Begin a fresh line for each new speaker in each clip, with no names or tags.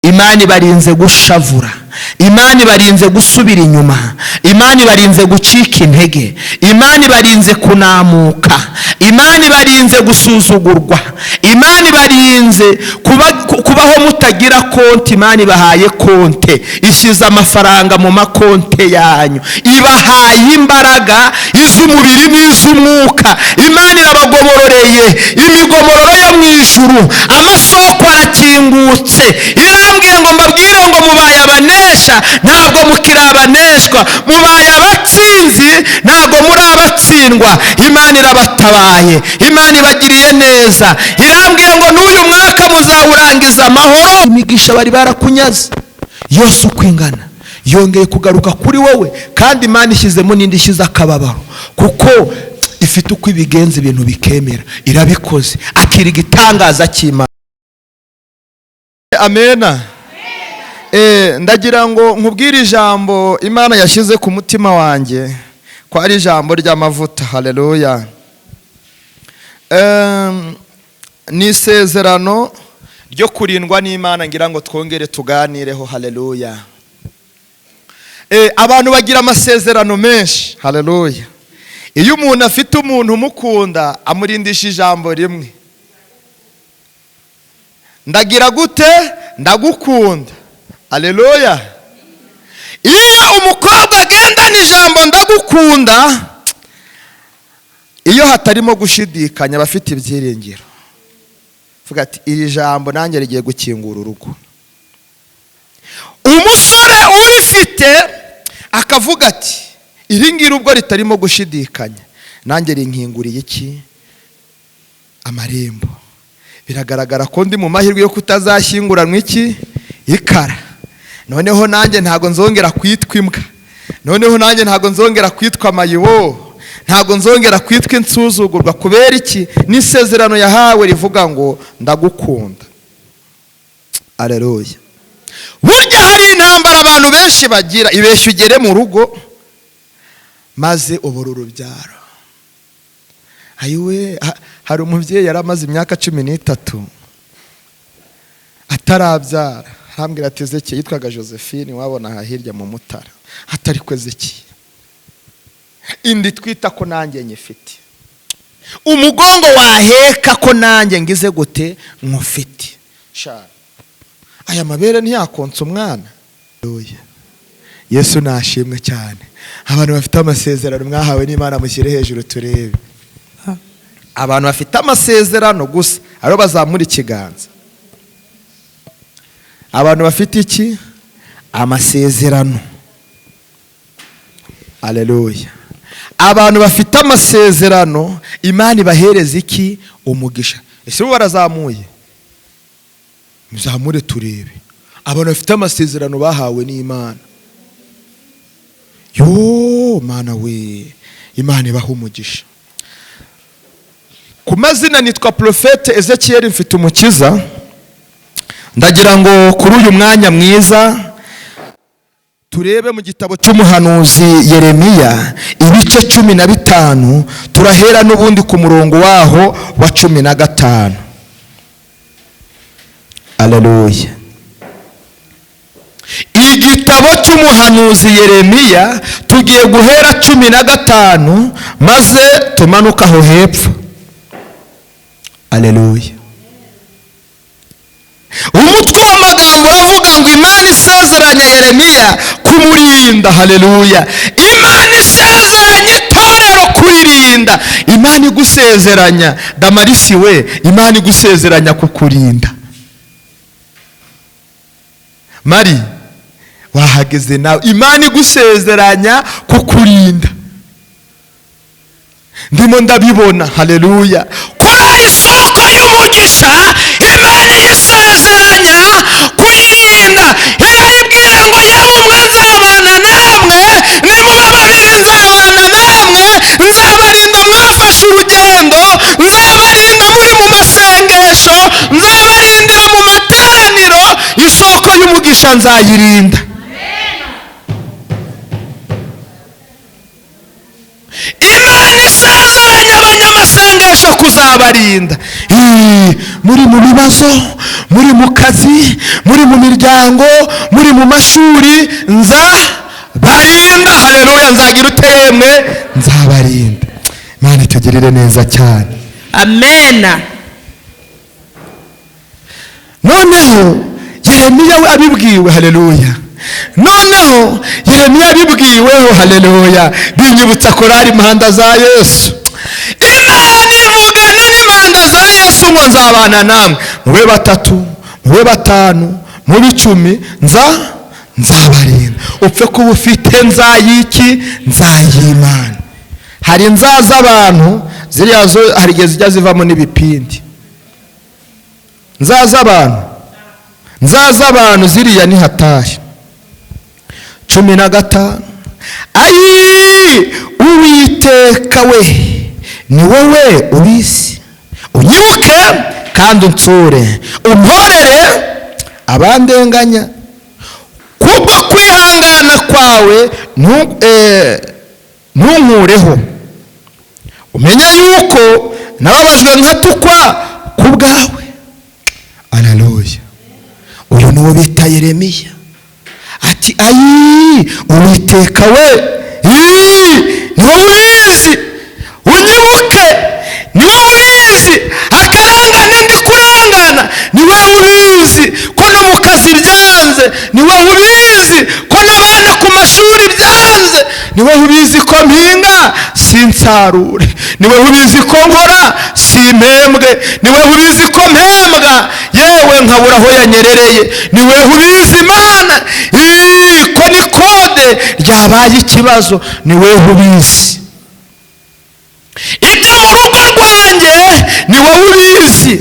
Imana ibarinze gushavura, Imana ibarinze gusubira inyuma, Imana ibarinze gucika intege, Imana ibarinze kunamuka, Imana ibarinze gusuzugurwa, Imana ibarinze kubaho mutagira konti. Imana ibahaye konte, ishyize amafaranga mu makonte yanyu, ibahaye imbaraga iz'umubiri n'iz'umwuka. Imana irabagomororeye imigomororo yo mu ijuru, amasoko arakingutse. Irambwiye ngo mbabwire ngo mubaye abanesha, ntabwo mukiri abaneshwa, mubaye abatsinzi, ntabwo muri abatsindwa. Imana irabatabaye, Imana ibagiriye neza. Irambwiye ngo n'uyu mwaka muzawurangiza amahoro. Imigisha bari barakunyaze yose uko ingana yongeye kugaruka kuri wowe, kandi Imana ishyizemo n'indi ishyize akababaro, kuko ifite uko ibigenza ibintu bikemera. Irabikoze, akira igitangaza cy'Imana.
Amena. Ndagira ngo nkubwire ijambo Imana yashyize ku mutima wanjye, ko ari ijambo ry'amavuta. Haleluya. Ni isezerano ryo kurindwa n'Imana, ngira ngo twongere tuganireho. Haleluya. Abantu bagira amasezerano menshi. Haleluya. Iyo umuntu afite umuntu umukunda, amurindisha ijambo rimwe: ndagira gute? Ndagukunda. Haleluya. Iyo umukobwa agendana ijambo ndagukunda, iyo hatarimo gushidikanya, aba afite ibyiringiro. Vuga ati: iri jambo nanjye rigiye gukingura urugo. Umusore urifite akavuga ati: iri ngiri ubwo ritarimo gushidikanya, nanjye rinkinguriye iki? Amarembo. Biragaragara ko ndi mu mahirwe yo kutazashyinguranwa iki? Ikara. Noneho nanjye ntabwo nzongera kwitwa imbwa, noneho nanjye ntabwo nzongera kwitwa mayibo, ntabwo nzongera kwitwa insuzugurwa. Kubera iki? N'isezerano yahawe rivuga ngo ndagukunda. Aleluya. Burya hari intambara abantu benshi bagira: ibeshya ugere mu rugo maze ubura urubyaro. Ayiwe, hari umubyeyi yari amaze imyaka 13 atarabyara. Arambwira ati: Ezeki, yitwaga Josephine, wabona aha hirya mu Mutara, hatari ko Ezeki, indi twita ko nanjye nyifite, umugongo waheka ko nanjye ngize gute? Nkufite. Aya mabere ntiyakonsa umwana. Yesu nashimwe cyane. Abantu bafite amasezerano mwahawe n'Imana, mushyire hejuru turebe. Abantu bafite amasezerano gusa aribo bazamura ikiganza. Abantu bafite iki? Amasezerano. Aleluya. Abantu bafite amasezerano, Imana ibahereza iki? Umugisha. Ese bo barazamuye? Muzamure turebe abantu bafite amasezerano bahawe n'Imana. Yo Mana we, Imana ibaha umugisha. Ku mazina nitwa Prophète Ezekiel mfite umukiza. Ndagira ngo kuri uyu mwanya mwiza turebe mu gitabo cy'umuhanuzi Yeremiya, ibice 15. Turahera n'ubundi ku murongo waho wa 15. Aleluya. Igitabo cy'umuhanuzi Yeremiya, tugiye guhera 15 maze tumanuka aho hepfo. Aleluya. Umutwe w'amagambo uravuga ngo Imana isezeranya Yeremiya kumurinda. Haleluya. Imana isezeranya itorero kuririnda. Imana igusezeranya, Damarisi we, Imana igusezeranya kukurinda. Mari wahageze nawe, Imana igusezeranya kukurinda, ndimo ndabibona. Haleluya. Kuri isoko y'umugisha, Imana iyisezeranya kuyirinda. Irayibwira ngo: yewe umwe nzabana namwe, nimuba babiri nzabana namwe, nzabarinda mwafashe urugendo, nzabarinda muri mu masengesho, nzabarindira mu materaniro, isoko y'umugisha nzayirinda. Imana isezeranya abanyamasengesho kuzabarinda. Muri mu bibazo,
Muri mu kazi, muri mu miryango, muri mu mashuri, nzabarinda. Haleluya! Nzagira uteyemwe? Nzabarinda. Imana itugirire neza cyane.
Amena.
Noneho Yeremiya we abibwiwe, haleluya, noneho Yeremiya abibwiweho, haleluya, binyibutsa korari Impanda za Yesu. Imana ivugana n'Impanda za Yesu ngo: "Nzabana namwe, mube batatu, mube batanu, mube 10, nzabarinda." Upfe kuba ufite nzayiki? Nzayimana. Hari nzaza abantu, ziriya zo hari igihe zijya zivamo n'ibipindi. Nzaza abantu, nzaza abantu, ziriya ni hatari. 15: "Ayi Uwiteka we, ni wowe ubizi, unyibuke kandi unsure, umporere abandenganya. Kubwo kwihangana kwawe ntunkureho, umenye yuko nababajwe nkatukwa ku bwawe." Aleluya! Uyu ni uwo bita Yeremiya. Ati: "Ayi Uwiteka we, ii, ni wowe ubizi, unyibuke, ni wowe ubizi akarengane ndi kurengana, ni wowe ubizi ko no mu kazi byanze, ni wowe ubizi ko n'abana ku mashuri byanze, ni wowe ubizi ko mpinga sinsarure, ni wowe ubizi ko nkora simpembwe, ni wowe ubizi ko mpembwa yewe nkabura aho yanyerereye, ni wowe ubizi Imana. Ii, ko ni kode ryabaye ikibazo, ni wowe ubizi ibyo mu rugo rwanjye, ni wowe ubizi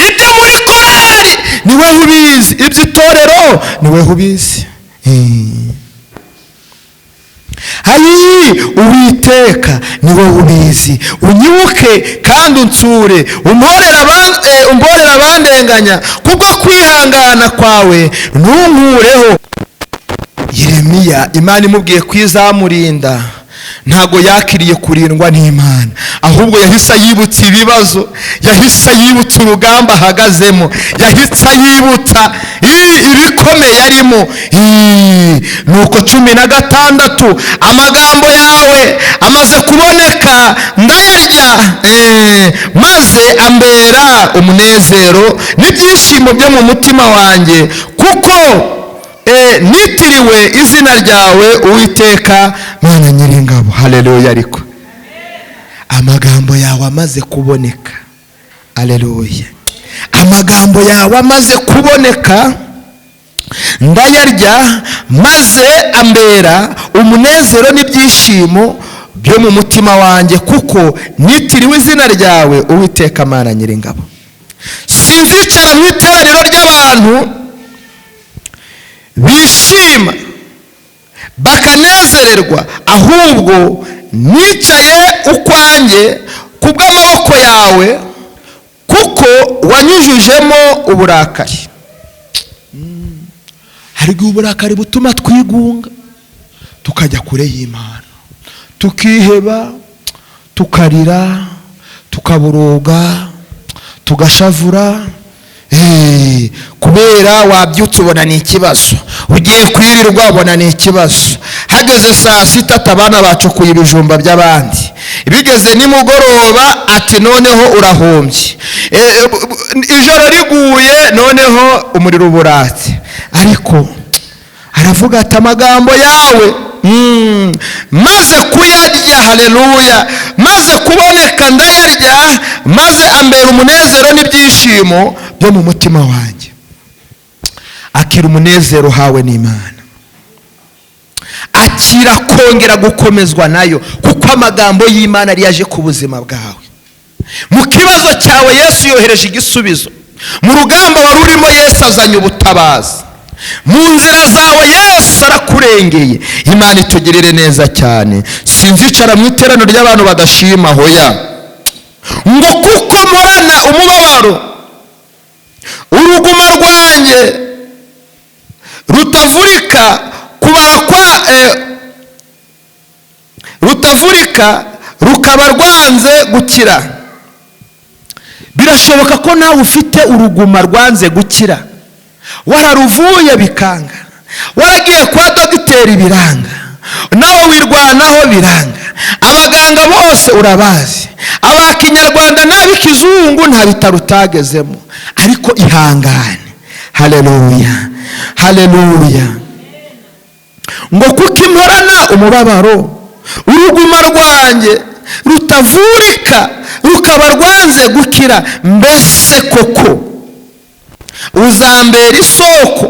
ibyo muri korari, ni wowe ubizi iby'itorero, ni wowe ubizi." Ayi Uwiteka, ni wowe ubizi, unyibuke kandi unsure, umporere abandenganya, kubwo kwihangana kwawe ntunkureho. Yeremiya, Imana imubwiye ko izamurinda, ntabwo yakiriye kurindwa n'Imana, ahubwo yahise yibutsa ibibazo, yahise yibutsa urugamba ahagazemo, yahise yibutsa ibikomeye arimo. Nuko 16: "Amagambo yawe amaze kuboneka ndayarya, maze ambera umunezero n'ibyishimo byo mu mutima wanjye, kuko nitiriwe izina ryawe, Uwiteka Mana Nyiringabo." Haleluya! Ariko amagambo yawe amaze kuboneka, aleluya, amagambo yawe amaze kuboneka ndayarya, maze ambera umunezero n'ibyishimo byo mu mutima wanjye, kuko nitiriwe izina ryawe, Uwiteka Mana Nyiringabo. Sinzicara mu iteraniro ry'abantu bishima bakanezererwa, ahubwo nicaye ukwanjye ku bw'amaboko yawe, kuko wanyujujemo uburakari." Hari igihe uburakari butuma twigunga, tukajya kure y'Imana, tukiheba, tukarira, tukaboroga, tugashavura. Kubera wabyutse ubona ni ikibazo, ugiye kwirirwa ubona ni ikibazo, hageze saa sita ati: "Abana bacukuye ibijumba by'abandi." Bigeze nimugoroba ati: "Noneho urahombye." Ijoro riguye noneho umuriro uburatse. Ariko aravuga ati: "Amagambo yawe maze kuyarya, haleluya, maze kuboneka ndayarya, maze ambera umunezero n'ibyishimo byo mu mutima wanjye." Akira umunezero uhawe n'Imana, akira kongera gukomezwa nayo, kuko amagambo y'Imana ari yaje ku buzima bwawe. Mu kibazo cyawe Yesu yohereje igisubizo, mu rugamba wari urimo Yesu azanye ubutabazi, mu nzira zawe Yesu arakurengeye. Imana itugirire neza cyane. "Sinzicara mu iteraniro ry'abantu badashima." Hoya, ngo: "Kuko mporana umubabaro, uruguma rwanjye rutavurika kubara kwa rutavurika rukaba rwanze gukira." Birashoboka ko nawe ufite uruguma rwanze gukira, wararuvuye bikanga, waragiye kwa dogiteri biranga, nawe wirwanaho biranga, abaganga bose urabazi, aba kinyarwanda n'ab'ikizungu, nta bitaro utagezemo, ariko ihangane. Haleluya, haleluya. Ngo kuko imporana umubabaro, uruguma rwanjye rutavurika rukaba rwanze gukira. Mbese koko uzambera isoko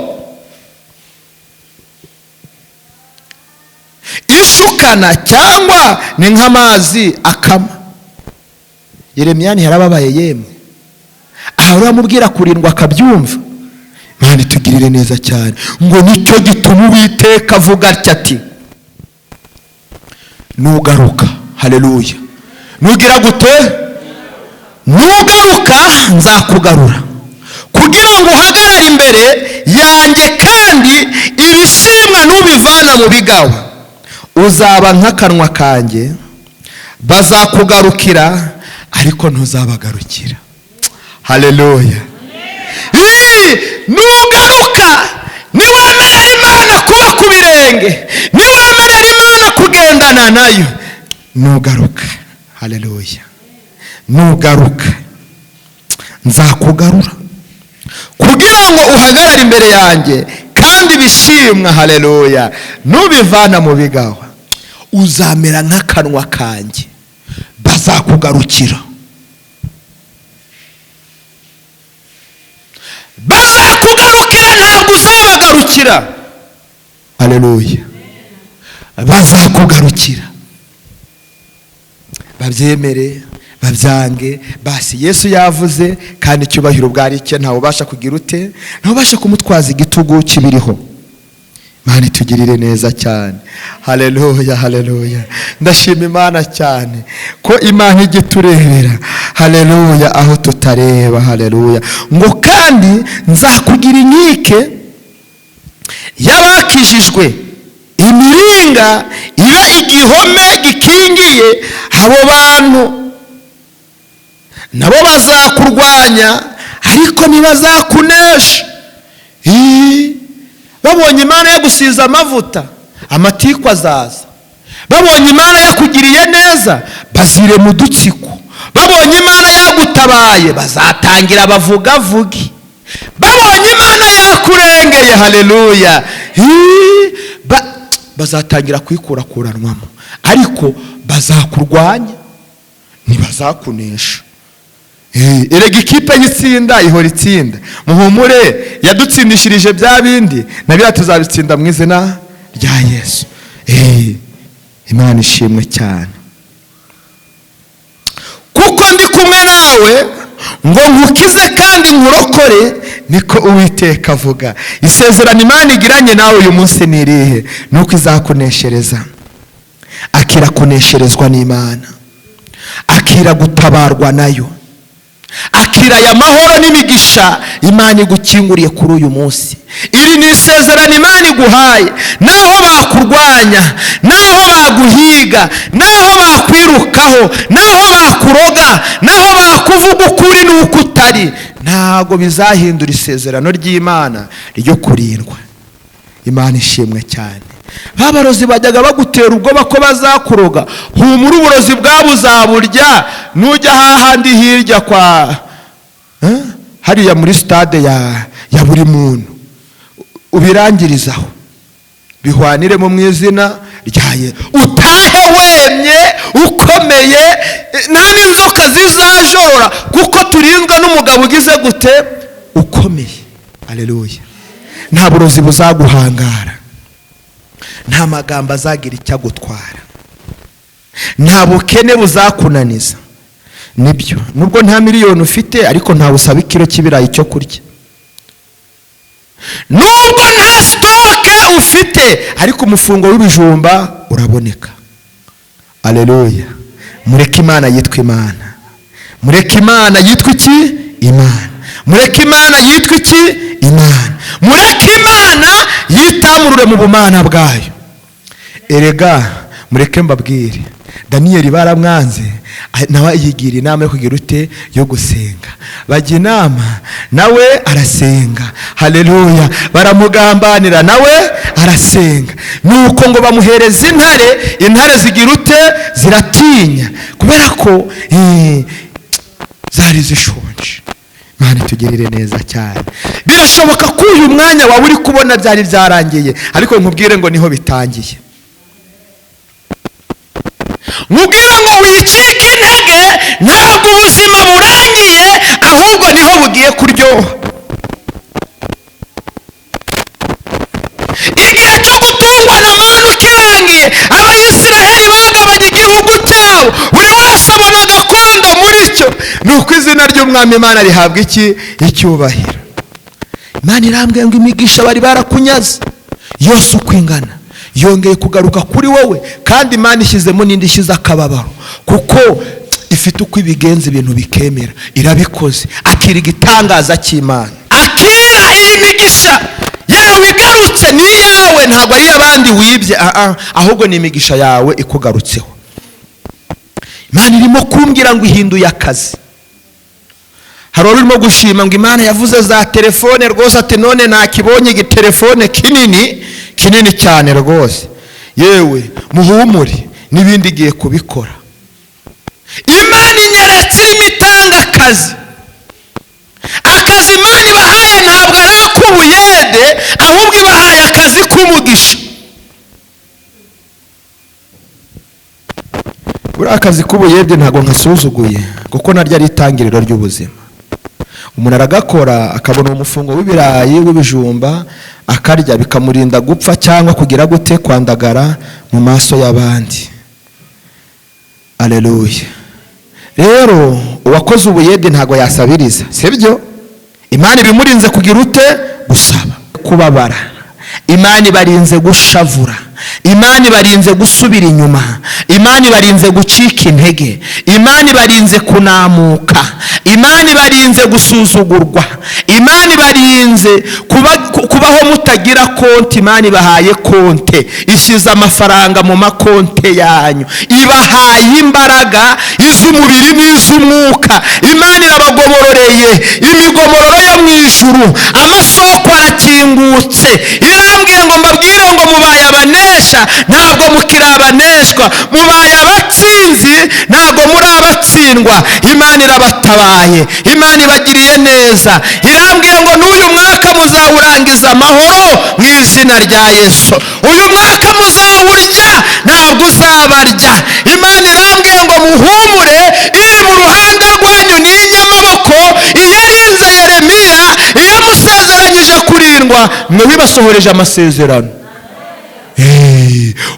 ishukana, cyangwa ni nk'amazi akama? Yeremiya ntiyarababaye yemwe? Aha uramubwira kurindwa akabyumva. Imana itugirire neza cyane. Ngo nicyo gituma Uwiteka avuga atya ati: "Nugaruka," haleluya, nugira gute? "Nugaruka nzakugarura kugira ngo uhagarare imbere yanjye, kandi ibishimwa nubivana mu bigawa uzaba nk'akanwa kanjye. Bazakugarukira, ariko ntuzabagarukira." Haleluya. Nugaruka, niwemerera Imana kuba ku birenge, niwemerera Imana kugendana nayo, nugaruka, haleluya, nugaruka nzakugarura kugira ngo uhagarare imbere yanjye, kandi ibishimwa, haleluya, nubivana mu bigawa uzamera nk'akanwa kanjye. Bazakugarukira, bazakugarukira, ntabwo uzabagarukira. Haleluya. Bazakugarukira, babyemere babyange, basi Yesu yavuze, kandi icyubahiro ubwo icye, ntawe ubasha kugira ute? Ntawe ubasha kumutwaza igitugu kibiriho. Imana itugirire neza cyane. Haleluya, haleluya. Ndashima Imana cyane ko Imana ijya iturebera, haleluya, aho tutareba. Haleluya. Ngo kandi nzakugira inkike y'abakijijwe, imiringa ibe igihome gikingiye abo bantu. Nabo bazakurwanya, ariko ntibazakunesha. Babonye Imana yagusize amavuta, amatiku azaza. Babonye Imana yakugiriye neza, bazire mu dutsiko. Babonye Imana yagutabaye, bazatangira bavugavuge. Babonye Imana yakurengeye, haleluya, bazatangira kwikurakuranwamo, ariko bazakurwanya, ntibazakunesha. Erega ikipe y'itsinda ihora itsinda. Muhumure, yadutsindishirije bya bindi na biriya tuzabitsinda mu izina rya Yesu. Imana ishimwe cyane. "Kuko ndi kumwe nawe ngo nkukize kandi nkurokore, niko Uwiteka avuga." Isezerano Imana igiranye nawe uyu munsi ni irihe? Ni uko izakuneshereza. Akira kunesherezwa n'Imana, akira gutabarwa nayo, akira aya mahoro n'imigisha Imana igukinguriye kuri uyu munsi. Iri ni isezerano Imana iguhaye. Naho bakurwanya, naho baguhiga, naho bakwirukaho, naho bakuroga, naho bakuvuga ukuri n'uko utari, ntabwo bizahindura isezerano ry'Imana ryo kurindwa. Imana ishimwe cyane. Babarozi bajyaga bagutera ubwoba ko bazakuroga, humura, uburozi bwabo uzaburya nujya hahandi hirya kwa hariya muri stade ya buri muntu, ubirangirizaho, bihwaniremo mu izina rya Yesu, utahe wemye ukomeye, nta n'inzoka zizajora, kuko turinzwe n'umugabo ugize gute? Ukomeye. Aleluya. Nta burozi buzaguhangara, nta magambo azagira icyo agutwara, nta bukene buzakunaniza. Nibyo, nubwo nta miliyoni ufite, ariko ntawe usaba ikiro cy'ibirayi cyo kurya. Nubwo nta stock ufite, ariko umufungo w'ibijumba uraboneka. Aleluya. Mureke Imana yitwa Imana. Mureke Imana yitwa iki? Imana. Mureke Imana yitwa iki? Imana. Mureke Imana yitamurure mu bumana bwayo. Erega mureke mbabwire, Daniyeli baramwanze.
Nawe yigira inama yo kugira ute? Yo gusenga. Bajya inama, nawe arasenga. Haleluya. Baramugambanira, nawe arasenga. Nuko ngo bamuhereza intare, intare zigira ute? Ziratinya, kubera ko zari zishonje. Imana itugirire neza cyane. Birashoboka ko uyu mwanya wawe uri kubona byari byarangiye, ariko nkubwire ngo niho bitangiye. Nkubwire ngo wicike intege, ntabwo ubuzima burangiye, ahubwo niho bugiye kuryoha. Igihe cyo gutungwa na manu kirangiye, Abayisiraheli bagabanye igihugu cyabo, buri wese abona gakondo muri cyo. Nuko izina ry'Umwami Imana rihabwa iki? Icyubahiro. Imana irambwiye ngo imigisha bari barakunyaze yose uko ingana yongeye kugaruka kuri wowe, kandi Imana ishyizemo n'indi ishyize akababaro, kuko ifite uko ibigenza ibintu bikemera. Irabikoze. Akira igitangaza cy'Imana, akira iyi migisha yawe igarutse. Ni iyawe, ntabwo ari iy'abandi wibye, ahubwo ni imigisha yawe ikugarutseho. Imana irimo kumbwira ngo ihinduye akazi. Hari urimo gushima ngo Imana yavuze za telefone rwose, ati none nakibonye igitelefone kinini kinini cyane rwose. Yewe muhumure, n'ibindi igiye kubikora. Imana inyeretse irimo itanga akazi. Akazi Imana ibahaye ntabwo ari ak'ubuyede, ahubwo ibahaye akazi k'umugisha. Buriya akazi k'ubuyede ntabwo nkasuzuguye, kuko naryo ari itangiriro ry'ubuzima. Umuntu aragakora akabona umufungo w'ibirayi w'ibijumba akarya, bikamurinda gupfa cyangwa kugira gute, kwandagara mu maso y'abandi. Aleluya. Rero uwakoze ubuyede ntabwo yasabiriza, sibyo? Imana ibimurinze kugira ute? Gusaba, kubabara. Imana ibarinze gushavura, Imana ibarinze gusubira inyuma, Imana ibarinze gucika intege, Imana ibarinze kunamuka, Imana ibarinze gusuzugurwa, Imana ibarinze kubaho mutagira konti. Imana ibahaye konte, ishyize amafaranga mu makonte yanyu, ibahaye imbaraga iz'umubiri n'iz'umwuka. Imana irabagomororeye imigomororo yo mu ijuru, amasoko arakingutse. Irambwiye ngo mbabwire ngo mubaye abanesha, ntabwo mukiri abaneshwa, mubaye abatsinzi, ntabwo muri abatsindwa. Imana irabatabaye, Imana ibagiriye neza. Irambwiye ngo n'uyu mwaka muzawurangiza amahoro mu izina rya Yesu. Uyu mwaka muzawurya, ntabwo uzabarya. Imana irambwiye ngo muhumure, iri mu ruhande rwanyu ni inyamaboko. Iyarinze Yeremiya, iyamusezeranyije kurindwa, mwe wibasohoreje amasezerano.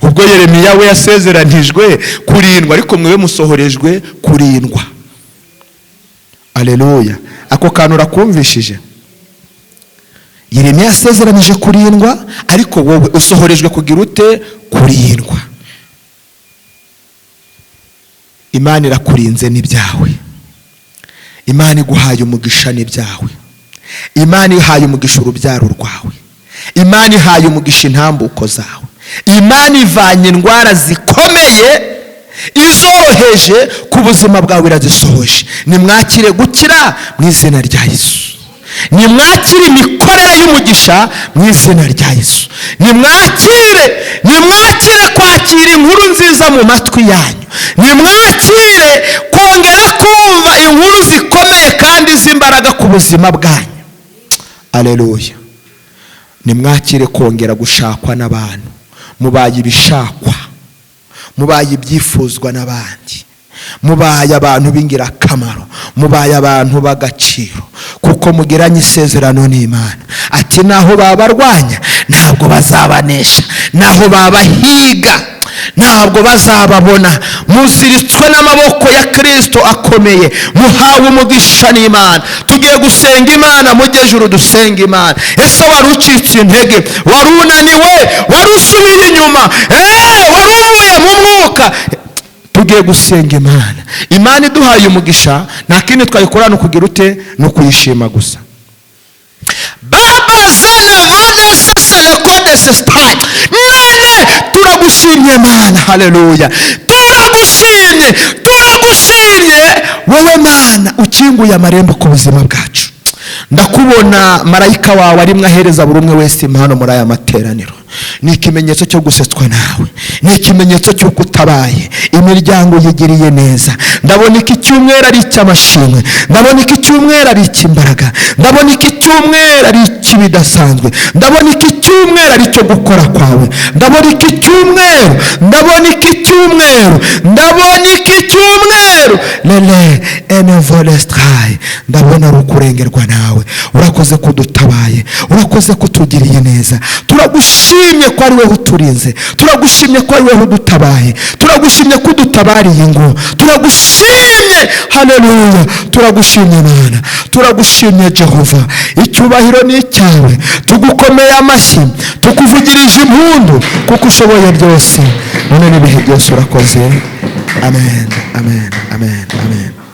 Ubwo Yeremiya we yasezeranijwe kurindwa, ariko mwewe musohorejwe kurindwa. Aleluya. Ako kantu urakumvishije? Yeremiya yasezeranije kurindwa, ariko wowe usohorejwe kugira ute? Kurindwa. Imana irakurinze n'ibyawe. Imana iguhaye umugisha n'ibyawe. Imana ihaye umugisha urubyaro rwawe. Imana ihaye umugisha intambuko zawe. Imana ivanye indwara zikomeye izoroheje ku buzima bwawe, irazisohoje. Nimwakire gukira mu izina rya Yesu. Nimwakire imikorere y'umugisha mu izina rya Yesu. Nimwakire kwakira inkuru nziza mu matwi yanyu. Nimwakire kongera kumva inkuru zikomeye kandi z'imbaraga ku buzima bwanyu. Aleluya. Nimwakire kongera gushakwa n'abantu. Mubaye ibishakwa, mubaye ibyifuzwa n'abandi, mubaye abantu b'ingirakamaro, mubaye abantu b'agaciro, kuko mugiranye isezerano n'Imana. Ati naho babarwanya ntabwo bazabanesha, naho babahiga ntabwo bazababona. Muziritswe n'amaboko ya Kristo akomeye, muhawe umugisha n'Imana. Tugiye gusenga Imana, mujye ejuru dusenga Imana. Ese wari ucitse intege, wari unaniwe, wari usubiye inyuma, wari uvuye mu mwuka? Tugiye gusenga Imana. Imana iduhaye umugisha, nta kindi twayikora no kugira ute? No kuyishima gusa. Baba zana vone sesele kode sestai. None turagushimye Mana, haleluya. Turagushimye, turagushimye.
Wowe Mana ukinguye amarembo ku buzima bwacu, ndakubona marayika wawe arimo ahereza buri umwe wese impano muri aya materaniro. Ni ikimenyetso cyo gusetswa nawe, ni ikimenyetso cy'uko utabaye imiryango yigiriye neza. Ndabona iki cyumweru ari icy'amashimwe, ndabona iki cyumweru ari icy'imbaraga, ndabona iki cyumweru ari icy'ibidasanzwe, ndabona iki cyumweru ari icyo gukora kwawe. Ndabona iki cyumweru, ndabona iki cyumweru, ndabona iki cyumweru lele enevolestrai, ndabona ari ukurengerwa nawe. Urakoze kudutabaye, urakoze kutugiriye neza. Turagushimye ko ari wowe uturinze, turagushimye ko ari wowe udutabaye, turagushimye ko udutabariye ngo turagushimye. Haleluya, turagushimye Mana, turagushimye Jehova. Icyubahiro ni icyawe. Tugukomeye amashyi, tukuvugirije impundu, kuko ushoboye byose none n'ibihe byose. Urakoze. Amen, amen, amen, amen.